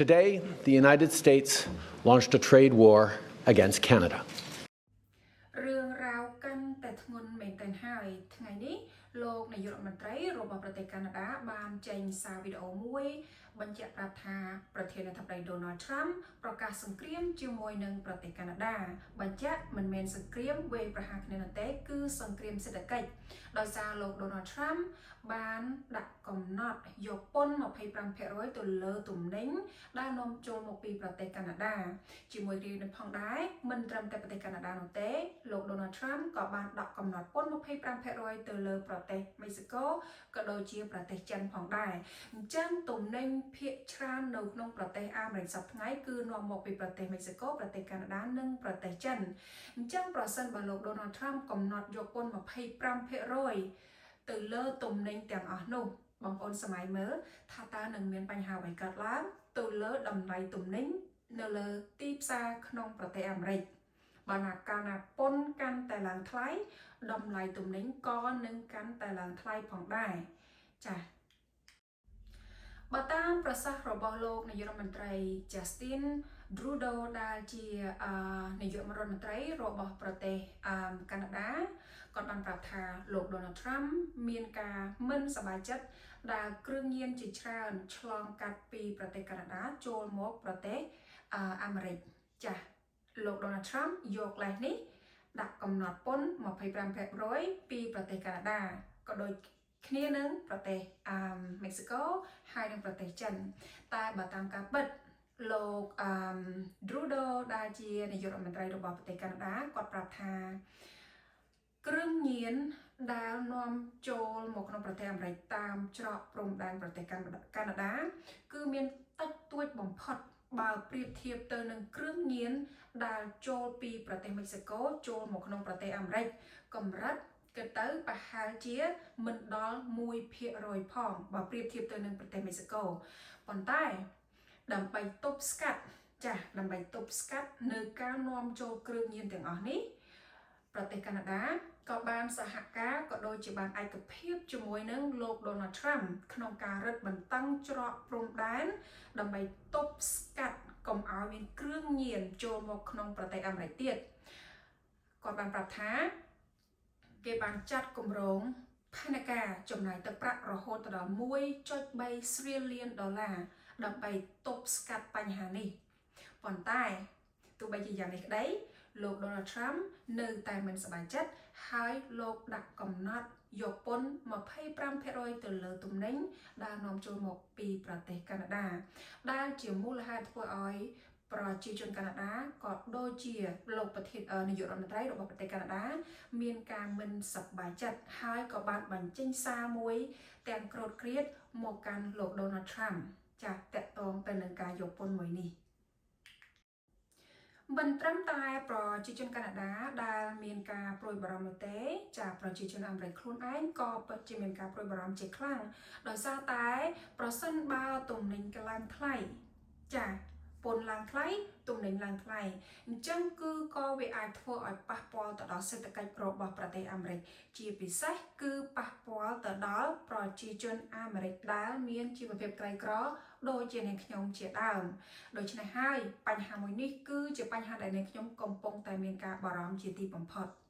Today, the United States launched a trade war against Canada. រឿងរ៉ាវកាន់តែធ្ងន់មែនទែនហើយថ្ងៃនេះលោកនាយករដ្ឋមន្ត្រីរបស់ប្រទេសកាណាដាបានចេញសារវីដេអូមួយបញ្ជាក់ប្រាប់ថាប្រធានាធិបតី Donald Trump ប្រកាសសង្គ្រាមជាមួយនឹងប្រទេសកាណាដាបញ្ជាក់មិនមែនសង្គ្រាមវាយប្រហារគ្នានោះទេគឺសង្គ្រាមសេដ្ឋកិច្ចដោយសារលោក Donald Trump បានដាក់កំណត់យកពន្ធ25%ទៅលើទំនិញដែលនាំចូលមកពីប្រទេសកាណាដាជាមួយគ្នានេះផងដែរមិនត្រឹមតែប្រទេសកាណាដានោះទេលោក Donald Trump ក៏បានដាក់កំណត់ពន្ធ25%ទៅលើប្រទេសមេក្ស៊ីកូក៏ដូចជាប្រទេសចិនផងដែរអញ្ចឹងទំនិញភាគច្រើននៅក្នុងប្រទេសអាមេរិកសព្វថ្ងៃគឺនាំមកពីប្រទេសមេក្ស៊ីកូប្រទេសកាណាដានិងប្រទេសចិនអញ្ចឹងប្រសិនបើលោក Donald Trump កំណត់យកពន្ធ25%ទៅលើទំនិញទាំងអស់នោះបងប្អូនស្រមៃមើលថាតើនឹងមានបញ្ហាអ្វីកើតឡើងទៅលើតម្លៃទំនិញនៅលើទីផ្សារក្នុងប្រទេសអាមេរិកបើណាកាលណាពន្ធកាន់តែឡើងថ្លៃតម្លៃទំនិញក៏នឹងកាន់តែឡើងថ្លៃផងដែរចា៎បើតាមប្រសាសន៍របស់លោកនាយករដ្ឋមន្ត្រី Justin Trudeau ដែលជានាយករដ្ឋមន្ត្រីរបស់ប្រទេសកាណាដាគាត់បានប្រាប់ថាលោក Donald Trump មានការមិនសប្បាយចិត្តដែលគ្រឿងញៀនជាច្រើនឆ្លងកាត់ពីប្រទេសកាណាដាចូលមកប្រទេសអាមេរិកចាស់លោក Donald Trump យកលេសនេះដាក់កំណត់ពន្ធ25%ពីប្រទេសកាណាដាក៏ដូចគ្នានឹងប្រទេសអាមេក្ស៊ីកូហើយនិងប្រទេសចិន តែបើតាមការពិតលោកអឺ Trudeau ដែលជានាយករដ្ឋមន្ត្រីរបស់ប្រទេសកាណាដាគាត់ប្រាប់ថាគ្រឿងញៀនដែលនាំចូលមកក្នុងប្រទេសអាមេរិកតាមច្រកព្រំដែនប្រទេសកាណាដាគឺមានតិចតួចបំផុតបើប្រៀបធៀបទៅនឹងគ្រឿងញៀនដែលចូលពីប្រទេសមិចស៊ិកូចូលមកក្នុងប្រទេសអាមេរិកកម្រិតគិតទៅប្រហែលជាមិនដល់1%ផងបើប្រៀបធៀបទៅនឹងប្រទេសមិចស៊ិកូប៉ុន្តែដើម្បីទប់ស្កាត់ចាស់ដើម្បីទប់ស្កាត់នៅការនាំចូលគ្រឿងញៀនទាំងអស់នេះប្រទេសកាណាដាក៏បានសហការក៏ដូចជាបានឯកភាពជាមួយនឹងលោក Donald Trump ក្នុងការរឹតបន្តឹងច្រកព្រំដែនដើម្បីទប់ស្កាត់កុំឲ្យមានគ្រឿងញៀនចូលមកក្នុងប្រទេសអាមេរិកទៀតគាត់បានប្រាប់ថាគេបានចាត់គម្រោងផែនការចំណាយទឹកប្រាក់រហូតដល់1.3 trillion ដុល្លារដើម្បីទប់ស្កាត់បញ្ហានេះប៉ុន្តែទោះបីជាយ៉ាងនេះក្តីលោក Donald Trump នៅតែមិនសប្បាយចិត្តហើយលោកដាក់កំណត់យកពន្ធ25%ទៅលើទំនិញដែលនាំចូលមកពីប្រទេសកាណាដាដែលជាមូលហេតុធ្វើឲ្យប្រជាជនកាណាដាក៏ដូចជាលោកប្រធាននាយករដ្ឋមន្ត្រីរបស់ប្រទេសកាណាដាមានការមិនសប្បាយចិត្តហើយក៏បានបញ្ចេញសារមួយទាំងក្រោធគ្រាតមកកាន់លោក Donald Trump ចាស់តាក់ទងទៅនឹងការយកពន្ធមួយនេះមិនត្រឹមតែប្រជាជនកាណាដាដែលមានការព្រួយបារម្ភនោះទេចាប្រជាជនអាមេរិកខ្លួនឯងក៏ពិតជាមានការព្រួយបារម្ភជាខ្លាំងដោយសារតែប្រសិនបើទំនិញឡើងថ្លៃចាពន្ធឡើងថ្លៃទំនិញឡើងថ្លៃអញ្ចឹងគឺក៏វាអាចធ្វើឲ្យប៉ះពាល់ទៅដល់សេដ្ឋកិច្ចរបស់ប្រទេសអាមេរិកជាពិសេសគឺប៉ះពាល់ទៅដល់ប្រជាជនអាមេរិកដែលមានជីវភាពក្រីក្រដូចជានាងខ្ញុំជាដើមដូច្នេះហើយបញ្ហាមួយនេះគឺជាបញ្ហាដែលនាងខ្ញុំកំពុងតែមានការបារម្ភជាទីបំផុត។